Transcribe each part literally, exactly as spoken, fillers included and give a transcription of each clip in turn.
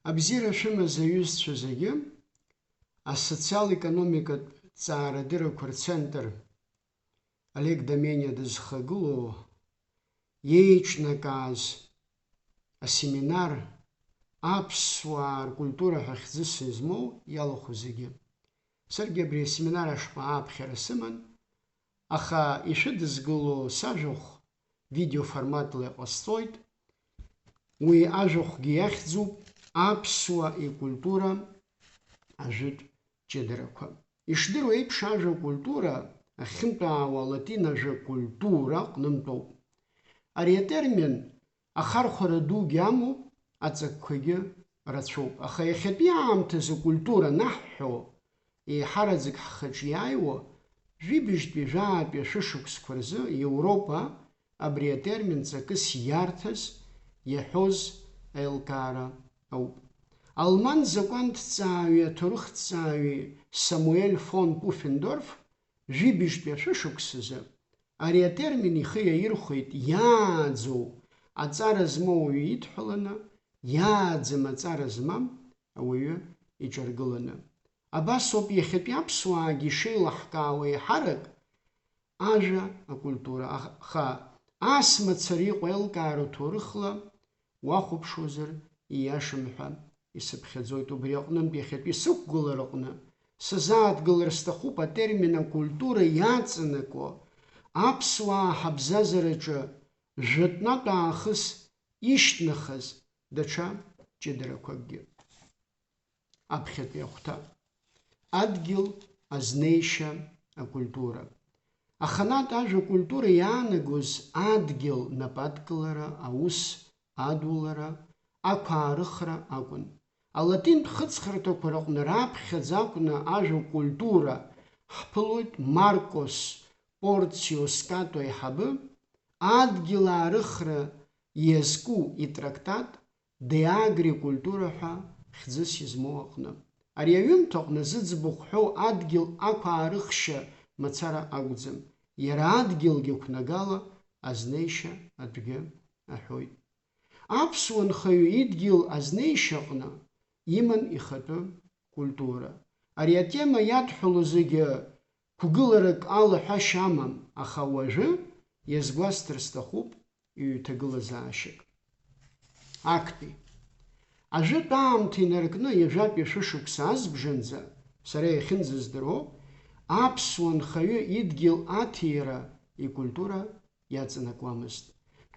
Абзиара шәымаз, аҩызцәа зегьы, асоциал-економикатә ҵаарадырақәа рцентр Олег Домениа дызхагылоу иеиҿнакааз асеминар аԥсуаа ркультура ҳәа хьӡыс измоу иалахәу зегьы. Саргьы абри асеминар ашҟа ааԥхьара сыман, аха ишәыдызгыло сажәахә видеоформатла иҟасҵоит. Уи ажәахәгьы иахьӡуп аԥсуа икультура ажәытә ҷыдарақәа. Ишдыру еиԥш, ажәа культура ахьынтәаауа алатин ажәа культура аҟнынтәоуп. Ари атермин ахархәара дугьы амоуп, аҵакқәагьы рацәоуп. Аха иахьатәи аамҭазы культура анаҳҳәо, еиҳараӡак ҳхаҿы иааиуа, жәибжьтәи, жәаатәи ашәышықәсқәа рзы Европа абри атермин ҵакыс ииарҭаз, иаҳәоз аилкаара ауп. Алман закәанҭҵааҩи аҭоурыхҭҵааҩи Самуель фон Пуффендорф жәибжьтәи ашәышықәсазы ари атермин ихы иаирхәеит иааӡоу аҵара змоу ауаҩы идҳәаланы, иааӡам аҵара змам ауаҩы иҿаргыланы. Абас ауп иахьатәи аԥсуаагьы ишеилаҳкаауа еиҳарак ажәа акультура, аха ас мацара иҟоу аилкаара ҭоурыхла уахәаԥшуазар ииашам ҳәа исыԥхьаӡоит. Убри аҟнынтә иахьатәи сықәгылараҟны сазааҭгылар сҭахуп атермин акультура иаҵанакуа аԥсуаа ҳабзазараҿы жәытәнатә аахыс ишьҭнахыз даҽа ҷыдарақәакгьы. Аԥхьатәи ахәҭа. Адгьыл азнеишьа акультура. Аханатә ажәа культура иаанагоз адгьыл нападкылара, аус адулара, ақәаарыхра акәын. Алатинтә хыҵхырҭақәа рыҟны раԥхьаӡа акәны ажәа культура ҳԥылоит Маркос Порцио Скато аиҳабы адгьыл аарыхра иазку итрактат De Agricultura ҳәа хьӡыс измоу аҟны. Ари аҩымҭаҟны зыӡбахә ҳәоу адгьыл ақәаарыхшьа мацара акәӡам, иара адгьылгьы қәнагала азнеишьа атәгьы аҳәоит. Аԥсуа нхаҩы идгьыл азнеишьаҟны иман ихатәы культура. Ари атема иадҳәало зегьы қәгыларак ала ҳәашьа амам, аха уажәы иазгәасҭар сҭахуп ҩ-ҭагылазаашьак. Актәи. Ажәытә аамҭа инаркны ҩажәатәи шәышықәса азбжанӡа, сара иахьынӡаздыруа, аԥсуа нхаҩы идгьыл аҭира икультура иаҵанакуамызт.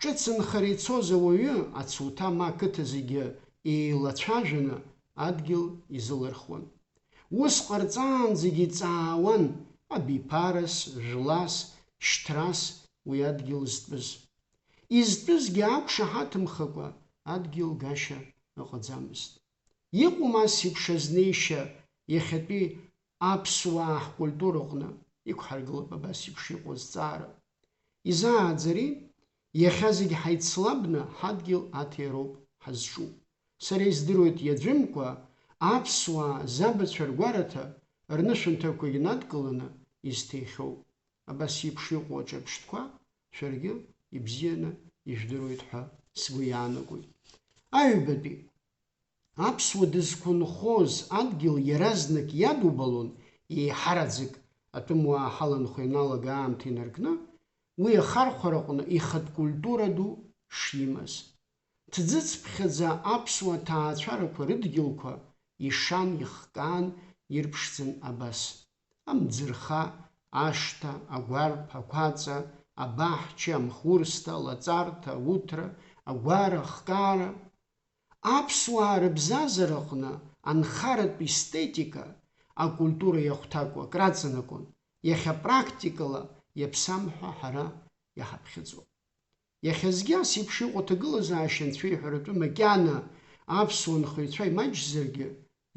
Ҿыц нхара ицоз ауаҩы ацуҭа ма ақыҭа зегьы еилацәажәаны адгьыл изылырхуан. Ус ҟарҵаанӡагьы иҵаауан абиԥарас, жәлас, шьҭрас уи адгьыл зтәыз. Изтәызгьы ақәшаҳаҭымхакәа адгьыл гашьа ыҟаӡамызт. Иҟоума ас еиԥш азнеишьа иахьатәи аԥсуаа ҳкультураҟны? Иқәҳаргылап абас еиԥш иҟоу азҵаара. Изааӡари? Иахьа зегь ҳаицлабны ҳадгьыл аҭироуп ҳазҿу. Сара издыруеит иаӡәымкәа аԥсуаа забацәа ргәараҭа рнышәынҭақәагь надкыланы изҭихьоу. Абас еиԥш иҟоу аҿырԥштәқәа шәаргьы ибзианы ижәдыруеит ҳәа сгәы иаанагоит. Аҩбатәи. Аԥсуа дызқәынхоз адгьыл иаразнак иадубалон, еиҳараӡак атәымуаа ҳаланхо ианалага аамҭа инаркны, уи ахархәараҟны ихатә культура ду шимаз. Ҭӡыцԥхьаӡа аԥсуа ҭаацәарақәа рыдгьылқәа ишан, ихкаан, ирԥшӡан абас: амӡырха, ашҭа, агәарԥ, ақәаҵа, абаҳча, амхурсҭа, алаҵарҭа, ауҭра, агәара, ахкаара. Аԥсуаа рыбзазараҟны анхаратә естетика акультура иахәҭакуа краҵанакуан, иахьа практикала иаԥсам ҳәа ҳара иҳаԥхьаӡо. Иахьазгьы ас еиԥш иҟоу аҭагылазаашьа анцәа иҳәаратәы макьана аԥсуа нхаҩцәа имаҷзаргьы,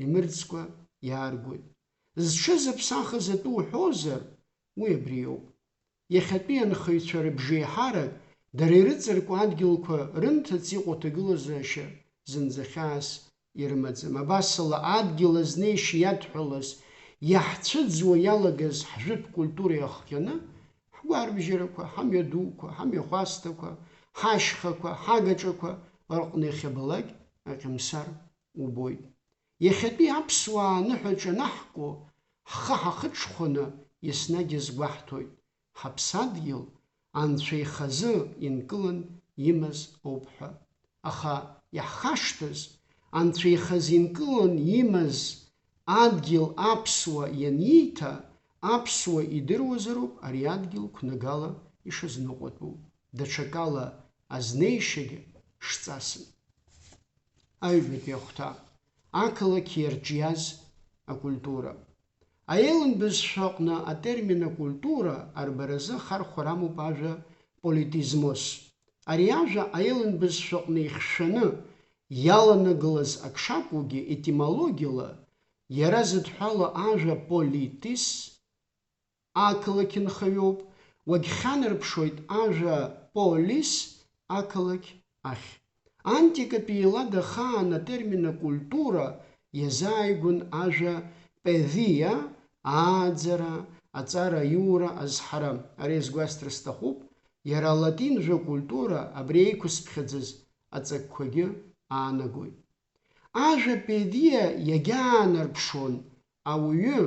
имырӡкәа иааргоит. Зҽызыԥсахыз атәы уҳәозар, уи абриоуп. Иахьатәи анхаҩцәа рыбжеиҳарак дара ирыҵаркуа адгьылқәа рынҭыҵ иҟоу аҭагылазаашьа зынӡа хьаас ирымаӡам. Абасала, адгьыл азнеишьа иадҳәалаз, иаҳцәыӡуа иалагаз ҳжәытә культура иахҟьаны, ҳгәарбжьарақәа, ҳамҩа дуқәа, ҳамҩахәасҭақәа, ҳашьхақәа, ҳагаҿақәа рҟны иахьабалак аҟьамсар убоит. Иахьатәи аԥсуаа аныҳәаҿа анаҳго, ҳхы ҳахыҽхәаны еснагь иазгәаҳҭоит, ҳаԥсадгьыл Анцәа ихазы инкылан имаз ауп ҳәа. Аха иаҳхашҭыз, Анцәа ихазы инкылан имаз адгьыл аԥсуа ианииҭа, аԥсуа идыруазароуп ари адгьыл қәнагала ишазныҟәатәу, даҽакала азнеишьагьы шҵасым. Аҩбатәи ахәҭа, ақалақь иарҿиаз акультура. Аелын бызшәаҟны атермин акультура арбаразы ахархәара амоуп ажәа политизмос. Ари ажәа аелын бызшәаҟны ихьшәаны иаланагалаз ак шакәугьы, етимологиала иара зыдҳәало ажәа политис ақалақь нхаҩоуп, уагьхьанарԥшуеит ажәа полис ақалақь ахь. Антикатәи еилада ахаан атермин акультура иазааигәан ажәа педиа, ааӡара, аҵара аиура азҳара. Ари азгәасҭар сҭахуп, иара алатин жәа культура абри еиқәызԥхьаӡаз аҵакқәагьы аанагоит. Ажәа педиа иагьаанарԥшуан ауаҩы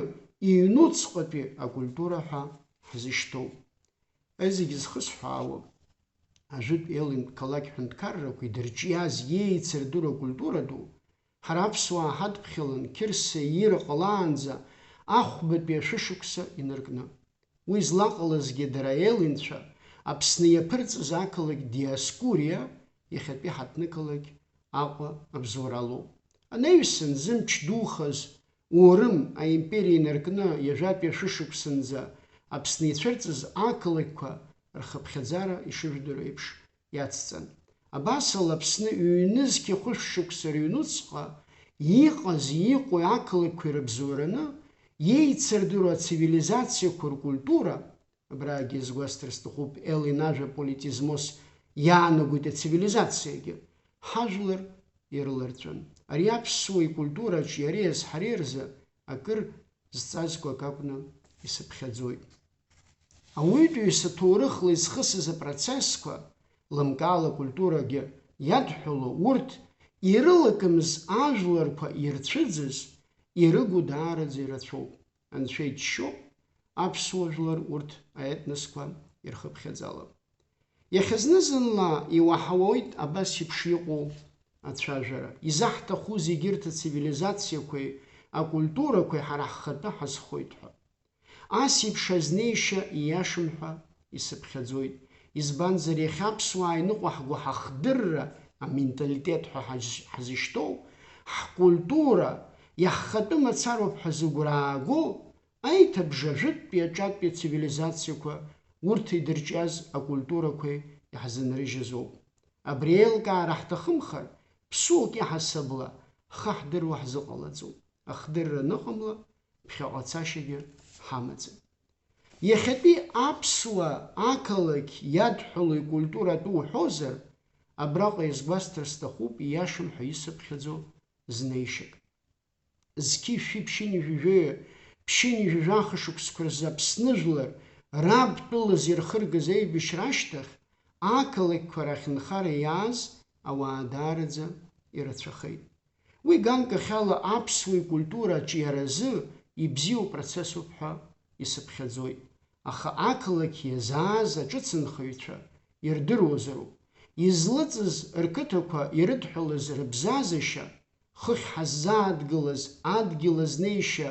иҩнуҵҟатәи акультура ҳәа ҳзышьҭоу. Зегь зхысҳәаауа, ажәытә Еллин қалақь ҳәынҭқаррақәа идырҿиаз иеицырдыруа акультура ду, ҳара аԥсуаа ҳадԥхьалан Қьырса иира ҟалаанӡа ахәбатәи ашәышықәса инаркны. Уи злаҟалазгьы дара аеллинцәа Аԥсны иаԥырҵаз ақалақь Диоскуриа, иахьатәи ҳаҭнықалақь Аҟәа абзоуралоуп. Анаҩсан зымч духаз Урым аимпериа инаркны ҩажәатәи ашәышықәсанӡа Аԥсны ицәырҵыз ақалақьқәа рхыԥхьаӡара ишыжәдыруа еиԥш иацҵан. Абас ала Аԥсны ҩнызқь хәышәшықәса рыҩнуҵҟа иҟаз, иҟоу ақалақьқәа ирыбзоураны, иеицырдыруа ацивилизациақәа ркультура, абраагьы иазгәасҭар сҭахуп, Еллин ажәа политизмос иаанагоит ацивилизациагьы, ҳажәлар ирыларҵәан. Ари аԥсуа икультураҿ иареи азҳареи рзы акыр зҵазкуа акы акәны исыԥхьаӡоит. Ауаҩытәыҩса ҭоурыхла изхысыз апроцессқәа, лымкаала акультурагьы иадҳәало, урҭ ирылакымз ажәларқәа ирцәыӡыз, ирыгу даараӡа ирацәоуп. Анцәа иџьшьоуп, аԥсуа жәлар урҭ аетносқәа ирхыԥхьаӡалап. Иахьазны-зынла иуаҳауеит абас еиԥш иҟоу ацәажәара. Изаҳҭахузеи егьырҭ ацивилизациақәеи акультурақәеи ҳара ҳхатәы ҳазхоит ҳәа? Ас еиԥш азнеишьа ииашам ҳәа исыԥхьаӡоит. Избанзар, иахьа аԥсуаа иныҟәаҳго ҳахдырра, аменталитет ҳәа ҳазышьҭоу, ҳкультура, иаҳхатәы мацароуп ҳәа зыгәра ааго, аиҭабжа ажәытәтәи аҿатәи ацивилизациақәа, урҭ идырҿиаз акультурақәеи иаҳзынрыжьыз ауп. Абри аилкаара ҳҭахымхар, ԥсуак иаҳасабала ҳхы ҳдыруа ҳзыҟалаӡом. Ахдырра аныҟамла, ԥхьаҟа цашьагьы ҳамаӡам. Иахьатәи аԥсуа ақалақь иадҳәалоу икультура атәы уҳәозар, абраҟа иазгәасҭар сҭахуп ииашам ҳәа исыԥхьаӡо знеишьак. Зқьи шәи ԥшьынҩажәи жәаҩа, ԥшьынҩажәи жәаха шықәсқәа рзы Аԥсны жәлар раб тәылаз ирхыргаз аибашьра ашьҭахь, ақалақьқәа рахь нхара иааз ауаа даараӡа ирацәахеит. Уи ганкахьала аԥсуа икультура аҿиаразы ибзиоу процессуп ҳәа исыԥхьаӡоит, аха ақалақь иазааз аҿыцынхаҩцәа ирдыруазароуп, излыҵыз рқыҭақәа ирыдҳәалаз рыбзазашьа, хыхь ҳаззаадгылаз адгьыл азнеишьа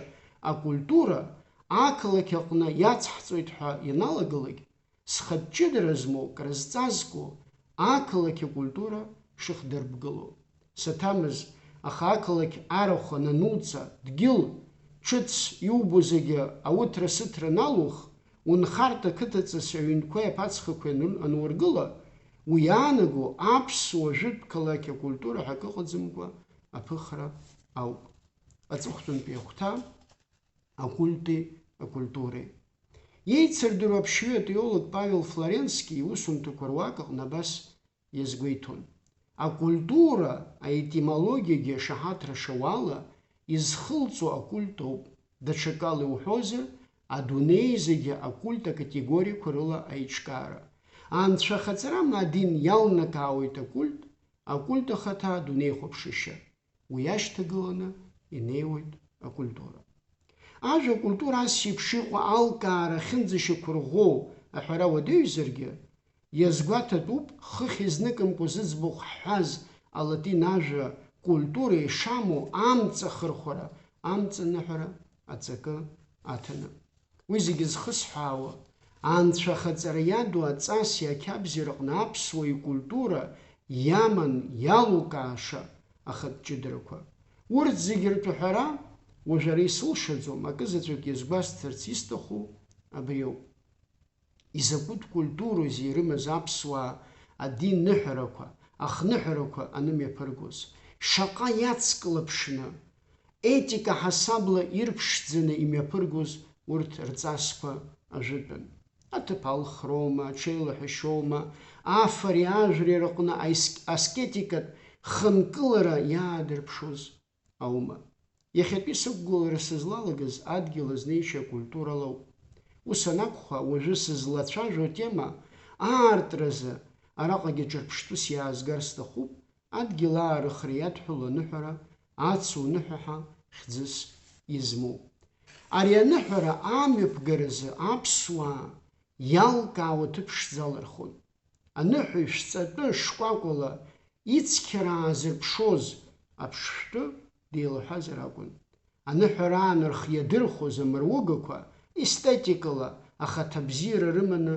акультура ақалақь аҟны иацҳҵоит ҳәа ианалагалак, зхатә ҷыдара змоу, крызҵазкуа ақалақь акультура шыхдырбгыло. Саҭамыз, аха ақалақь арахә анануҵа, дгьыл, ҽыц иубо зегьы ауҭра-сыҭра аналух, унхарҭа қыҭаҵас аҩнқәеи аԥацхақәеи ану-, анургыла, уи иаанаго аԥсуа жәытә қалақь акультура ҳәа акы ыҟаӡамкәа аԥыхра ауп. Аҵыхәтәантәи ахәҭа, акульти акультуреи. Иеицырдыруа аԥшьҩы атеолог Павел Флоренски иусумҭақәа руак аҟны абас иазгәеиҭон: акультура аетимологиагьы ашаҳаҭра шауала изхылҵуа акульт ауп, даҽакала иуҳәозар, адунеи зегьы акульт акатегориақәа рыла аиҿкаара. Анцәа ахаҵара ма адин иалнакаауеит акульт, акульт ахаҭа адунеихәаԥшышьа. уи иашьҭагыланы инеиуеит акультура. Ажәа акультура ас еиԥш иҟоу алкаара ахьынӡашьақәырӷәӷәоу аҳәара уадаҩзаргьы, иазгәаҭатәуп хыхь изныкымкәа зыӡбахә ҳҳәаз алатин ажәа культура ишамоу амҵахырхәара, амҵаныҳәара аҵакы аҭаны. Уи зегьы зхысҳәаауа, анцәа ахаҵара иаду аҵаси ақьабзи рыҟны аԥсуа икультура иаман иалукааша ахатә ҷыдарақәа. Урҭ зегьы ртәы ҳәара уажә ара исылшаӡом, акы заҵәык иазгәасҭарц исҭаху абриоуп. Изакәытә культуроузеи ирымаз аԥсуаа адин ныҳәарақәа, ахныҳәарақәа анымҩаԥыргоз? Шаҟа иацклаԥшны, етика ҳасабла ирԥшӡаны имҩаԥыргоз урҭ рҵасқәа ажәытәан? Аҭыԥ алхроума, аҽеилаҳәашьоума, афари ажәреи рыҟны аиск-, аскетикатә хынкылара иаадырԥшуз аума? Иахьатәи сықәгылара сызлалагаз адгьыл азнеишьа акультуралоуп. Ус анакәха, уажәы сызлацәажәо атема аартразы араҟагьы ҿырԥштәыс иаазгар сҭахуп, адгьыл аарыхра иадҳәалоу аныҳәара, ацу ныҳәа ҳәа хьӡыс измоу. Ари аныҳәара амҩаԥгаразы аԥсуаа иалкаау аҭыԥ ԥшӡа алырхон. Аныҳәаҩ шәҵатәы шкәакәала ицқьара аазырԥшуаз аԥшшәтәы деилаҳәазар акәын. Аныҳәара аан рхы иадырхәоз амыругақәа, естетикала ахаҭа бзиара рыманы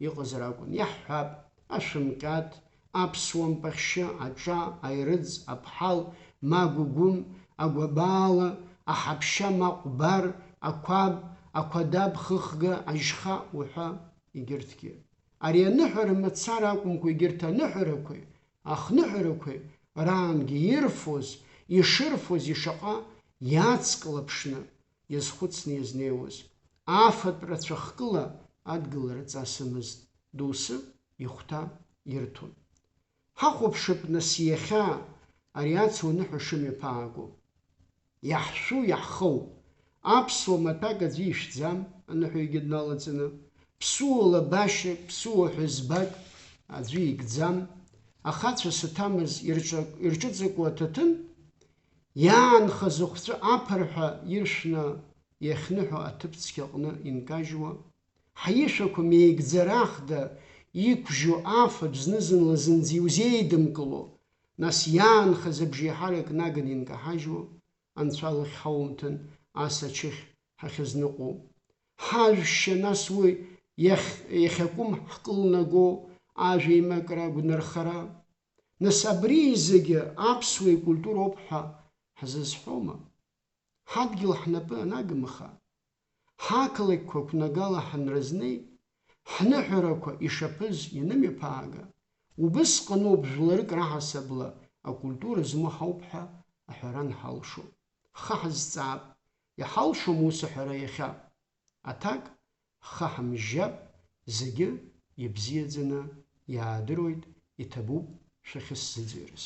иҟазар акәын. Иаҳҳәап, ашәымҟьаҭ, аԥсуа мпахьшьы, аҿа, аирыӡ, аԥҳал, ма гәыгәым, агәабаала, аҳаԥшьа, ма ҟәбар, ақәаб, ақәадаб, хыхга, ажьха уҳәа, егьырҭгьы. Ари аныҳәара мацара акәымкәа, егьырҭ аныҳәарақәеи ахныҳәарақәеи раангьы ирфоз, ишырфоз ишаҟа иацклаԥшны, иазхәыцны иазнеиуаз, афатә рацәахкыла адгылара ҵасымызт, доусы ихәҭа ирҭон. Ҳахәаԥшып, нас, иахьа ари ацу аныҳәа шымҩаԥааго. Иаҳшәу иаҳхоу аԥсуа маҭәак аӡәы ишәӡам, аныҳәаҩгьы дналаҵаны, ԥсуа лабашьак, ԥсуа ҳәызбак аӡәы икӡам, ахацәа саҭамыз ирҿак-, ирҿыҵакуа аҭаҭын, иаанхаз ахәҵәы аԥырҳәа иршәны иахьныҳәо аҭыԥ цқьаҟны инкажьуа, ҳаишәақәа меигӡарахда иқәжьу афатә зны-зынла зынӡа иузеидымкыло, нас иаанхаз абжеиҳарак наганы инкаҳажьуа, анцәа лахь ҳаумҭан, ас ачыхь ҳахьызныҟәо. Ҳажәшьа, нас, уи иахь-, иахьакәым ҳкылнаго ажәеимакра, агәнырхара. Нас абри зегьы аԥсуа икультуроуп ҳәа ҳзазҳәома? Ҳадгьыл ҳнапы анагымха, ҳақалақьқәа қәнагала ҳанразнеи, ҳныҳәарақәа ишаԥыз инымҩаԥаага, убысҟаноуп жәларык раҳасабала акультура змоу ҳауп ҳәа аҳәара анҳалшо. Ҳхы ҳазҵаап, иҳалшома ус аҳәара иахьа? Аҭак, ҳхы ҳамжьжьап, зегьы ибзиаӡаны иаадыруеит, иҭабуп шәахьысзыӡырҩрыз.